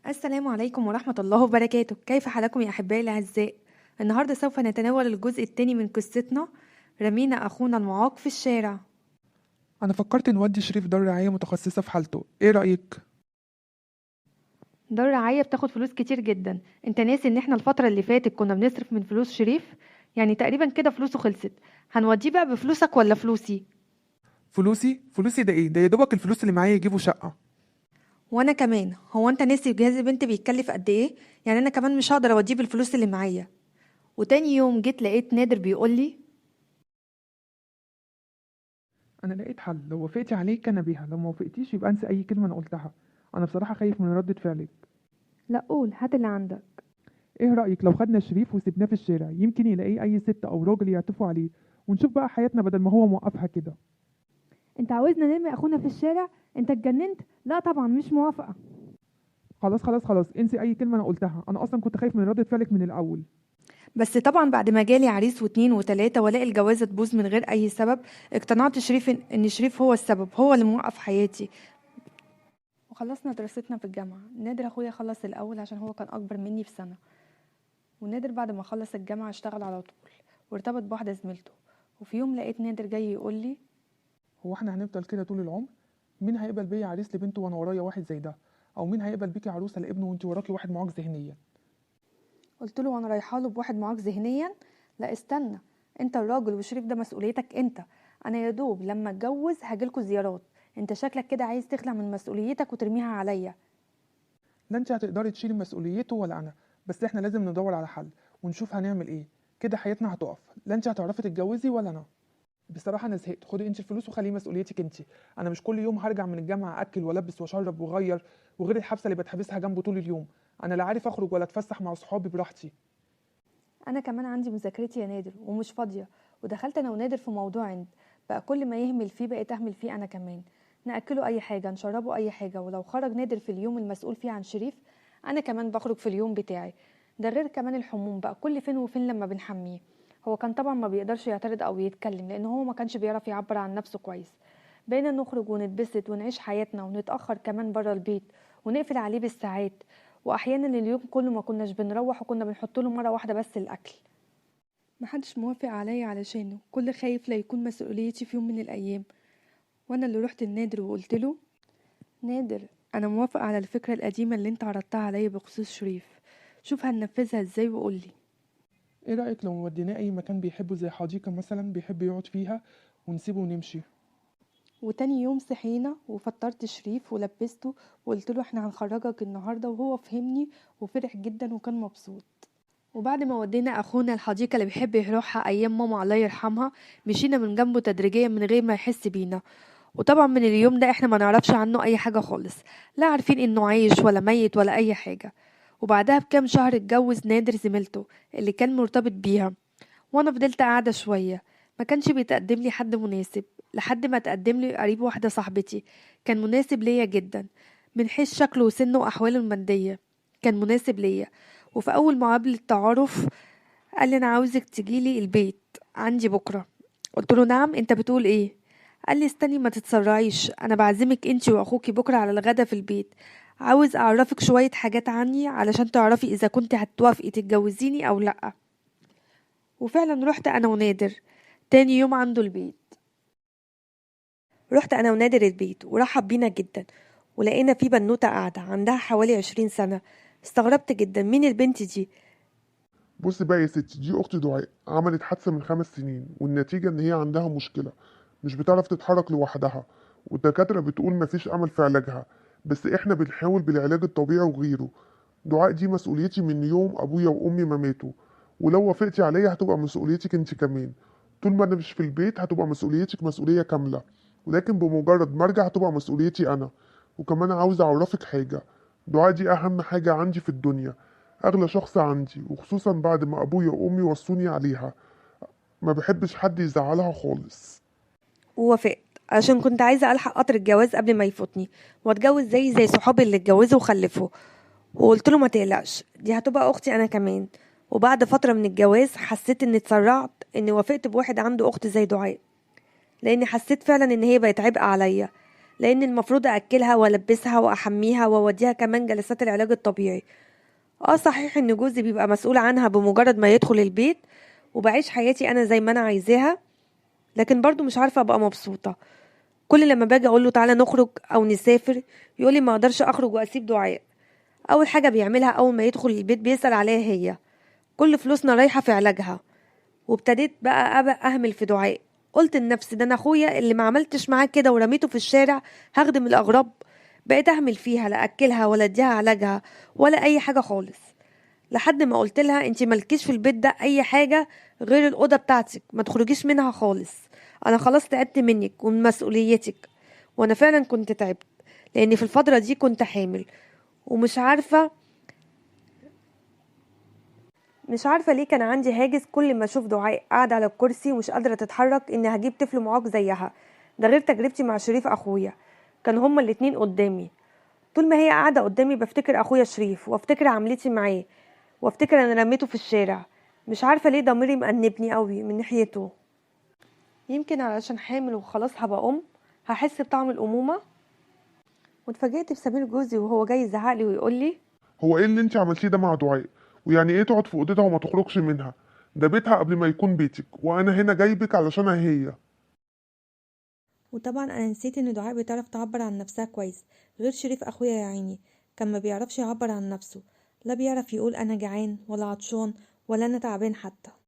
السلام عليكم ورحمة الله وبركاته. كيف حالكم يا أحبائي الأعزاء؟ النهاردة سوف نتناول الجزء الثاني من قصتنا رمينا أخونا المعاق في الشارع. أنا فكرت نودي شريف دار رعاية متخصصة في حالته، إيه رأيك؟ دار رعاية بتاخد فلوس كتير جدا. انت ناسي ان احنا الفترة اللي فاتت كنا بنصرف من فلوس شريف؟ يعني تقريبا كده فلوسه خلصت. هنوديه بقى بفلوسك ولا فلوسي؟ فلوسي؟ فلوسي ده إيه؟ ده يا دوبك الفلوس اللي معايا يجيبوا شقة. وانا كمان، هو انت ناسي جهاز البنت بيتكلف قد ايه؟ يعني انا كمان مش هقدر اوديه بالفلوس اللي معايا. وتاني يوم جيت لقيت نادر بيقول لي أنا لقيت حل، لو وافقتي عليه كان بيها، لو ما وافقتيش يبقى انسي أي كلمة أنا قلتها. أنا بصراحة خايف من ردة فعلك. لا قول، هات اللي عندك. إيه رأيك لو خدنا شريف وسيبناه في الشارع؟ يمكن يلاقيه أي ست أو راجل يعطفوا عليه ونشوف بقى حياتنا بدل ما هو موقفها كده. انت عاوزنا نرمي اخونا في الشارع؟ انت اتجننت؟ لا طبعا مش موافقة. خلاص خلاص خلاص، انسي أي كلمة أنا قلتها، أنا أصلا كنت خايف من ردة فعلك من الأول. بس طبعا بعد ما جالي عريس واتنين وتلاتة والاقي الجوازة تبوظ من غير أي سبب، اقتنعت شريف إن شريف هو السبب، هو اللي موقف حياتي. وخلصنا دراستنا في الجامعة. نادر أخويا خلص الأول عشان هو كان أكبر مني بسنة. ونادر بعد ما خلص الجامعة اشتغل على طول وارتبط بواحدة زميلته. وفي يوم لقيت نادر جاي يقول لي هو احنا هنفضل كده طول العمر؟ مين هيقبل بيا عريس لبنته وانا ورايا واحد زي ده؟ او مين هيقبل بيكي عروسه لابنه وانت وراكي واحد معاق ذهنيا؟ قلت له وانا رايحه له بواحد معاق ذهنيا؟ لا استنى، انت الراجل وشريف ده مسؤوليتك انت، انا يا دوب لما اتجوز هاجيلكوا زيارات، انت شكلك كده عايز تخلع من مسؤوليتك وترميها عليا. لا انت هتقدري تشيلي مسؤوليته ولا انا، بس احنا لازم ندور على حل ونشوف هنعمل ايه، كده حياتنا هتقف، لا انت هتعرفي تتجوزي ولا انا. بصراحه انا زهقت، خدي انت الفلوس وخليه مسؤوليتك انت، انا مش كل يوم هرجع من الجامعه اكل والبس واشرب واغير، وغير الحبسه اللي بتحبسها جنبه طول اليوم، انا لا عارف اخرج ولا اتفسح مع صحابي براحتي. انا كمان عندي مذاكرتي يا نادر ومش فاضيه. ودخلت انا ونادر في موضوع عند بقى كل ما يهمل فيه بقيت اهمل فيه انا كمان، ناكله اي حاجه، نشربه اي حاجه، ولو خرج نادر في اليوم المسؤول فيه عن شريف انا كمان بخرج في اليوم بتاعي. ده غير كمان الحموم بقى كل فين وفين لما بنحميه. هو كان طبعا ما بيقدرش يعترض او يتكلم لان هو ما كانش بيعرف يعبر عن نفسه كويس. بقينا نخرج ونتبسط ونعيش حياتنا ونتاخر كمان بره البيت ونقفل عليه بالساعات، واحيانا اليوم كله ما كناش بنروح وكنا بنحط له مره واحده بس الاكل. محدش موافق عليا علشانه، كل خايف لا يكون مسؤوليتي في يوم من الايام. وانا اللي رحت لنادر وقلت له نادر انا موافقه على الفكره القديمه اللي انت عرضتها عليا بخصوص شريف، شوف هننفذها ازاي وقولي. ايه رأيك لو وديناه اي مكان بيحبه زي حديقة مثلا بيحب يقعد فيها ونسيبه ونمشي؟ وتاني يوم صحينا وفطرت شريف ولبسته وقلت له احنا هنخرجك النهارده، وهو فهمني وفرح جدا وكان مبسوط. وبعد ما ودينا اخونا الحديقه اللي بيحب يروحها ايام ماما الله يرحمها، مشينا من جنبه تدريجيا من غير ما يحس بينا. وطبعا من اليوم ده احنا ما نعرفش عنه اي حاجه خالص، لا عارفين انه عايش ولا ميت ولا اي حاجه. وبعدها بكام شهر اتجوز نادر زميلته اللي كان مرتبط بيها، وانا فضلت قاعده شويه ما كانش بيتقدم لي حد مناسب، لحد ما تقدم لي قريب واحده صاحبتي كان مناسب ليا جدا من حيث شكله وسنه واحواله الماديه، كان مناسب ليا. وفي اول مقابله تعارف قال لي انا عاوزك تجيلي البيت عندي بكره. قلت له نعم انت بتقول ايه؟ قال لي استني ما تتسرعيش، انا بعزمك انتي واخوكي بكره على الغدا في البيت، عاوز اعرفك شويه حاجات عني علشان تعرفي اذا كنت هتوافقي تتجوزيني او لا. وفعلا رحت انا ونادر تاني يوم عنده البيت. رحت انا ونادر البيت ورحب بينا جدا، ولقينا في بنوته قاعده عندها حوالي 20 سنه. استغربت جدا مين البنت دي؟ بص بقى يا ستي، دي اختي دعاء، عملت حادثه من 5 سنين، والنتيجه ان هي عندها مشكله مش بتعرف تتحرك لوحدها، والدكاتره بتقول مفيش امل في علاجها، بس احنا بنحاول بالعلاج الطبيعي وغيره. دعاء دي مسؤوليتي من يوم ابويا وامي ما ماتوا، ولو وافقتي عليا هتبقى مسؤوليتك انت كمان. طول ما انا مش في البيت هتبقى مسؤوليتك مسؤوليه كامله، ولكن بمجرد ما ارجع هتبقى مسؤوليتي انا. وكمان عاوز اعرفك حاجه، دعاء دي اهم حاجه عندي في الدنيا، اغلى شخص عندي، وخصوصا بعد ما ابويا وامي وصوني عليها، ما بحبش حد يزعلها خالص. ووافقت عشان كنت عايزه الحق قطر الجواز قبل ما يفوتني واتجوز زي صحابي اللي اتجوزوا وخلفوا. وقلت له ما تقلقش دي هتبقى اختي انا كمان. وبعد فتره من الجواز حسيت اني اتسرعت اني وافقت بواحد عنده اخت زي دعاء، لاني حسيت فعلا ان هي بقت عبء عليا. لان المفروض اكلها والبسها واحميها واوديها كمان جلسات العلاج الطبيعي. صحيح ان جوزي بيبقى مسؤول عنها بمجرد ما يدخل البيت، وبعيش حياتي انا زي ما انا عايزاها، لكن برضو مش عارفة ابقى مبسوطة. كل لما باجي اقول له تعالى نخرج او نسافر يقولي ما اقدرش اخرج واسيب دعاء. اول حاجة بيعملها اول ما يدخل البيت بيسأل عليها هي، كل فلوسنا رايحة في علاجها. وابتديت بقى ابقى اهمل في دعاء. قلت لنفسي ده انا اخويا اللي ما عملتش معاه كده ورميته في الشارع هخدم الاغراب. بقيت اهمل فيها، لا اكلها ولا اديها علاجها ولا اي حاجة خالص، لحد ما قلت لها انتي مالكيش في البيت ده اي حاجة غير الاوضة بتاعتك، ما تخرجيش منها خالص، انا خلاص تعبت منك ومن مسؤوليتك. وانا فعلا كنت تعبت، لان في الفترة دي كنت حامل ومش عارفه ليه كان عندي هاجس كل ما اشوف دعاء قاعدة على الكرسي ومش قادرة تتحرك اني هجيب طفل معاق زيها. ده غير تجربتي مع شريف اخويا، كان هما الاتنين قدامي. طول ما هي قاعدة قدامي بفتكر اخويا شريف، وافتكر عملتي معاه، وافتكر انا رميته في الشارع. مش عارفه ليه ضميري مأنبني قوي من ناحيته، يمكن علشان حامل وخلاص هبقى ام، هحس بطعم الامومة. واتفاجئت بسمير جوزي وهو جاي يزعق لي ويقول لي هو ايه اللي انت عملتيه ده مع دعاء؟ ويعني ايه تقعد في اوضتها وما تخرجش منها؟ ده بيتها قبل ما يكون بيتك، وانا هنا جايبك علشانها هي. وطبعا انا نسيت ان دعاء بتعرف تعبر عن نفسها كويس، غير شريف اخويا يا عيني كان ما بيعرفش يعبر عن نفسه، لا بيعرف يقول انا جعان ولا عطشان ولا انا تعبان حتى.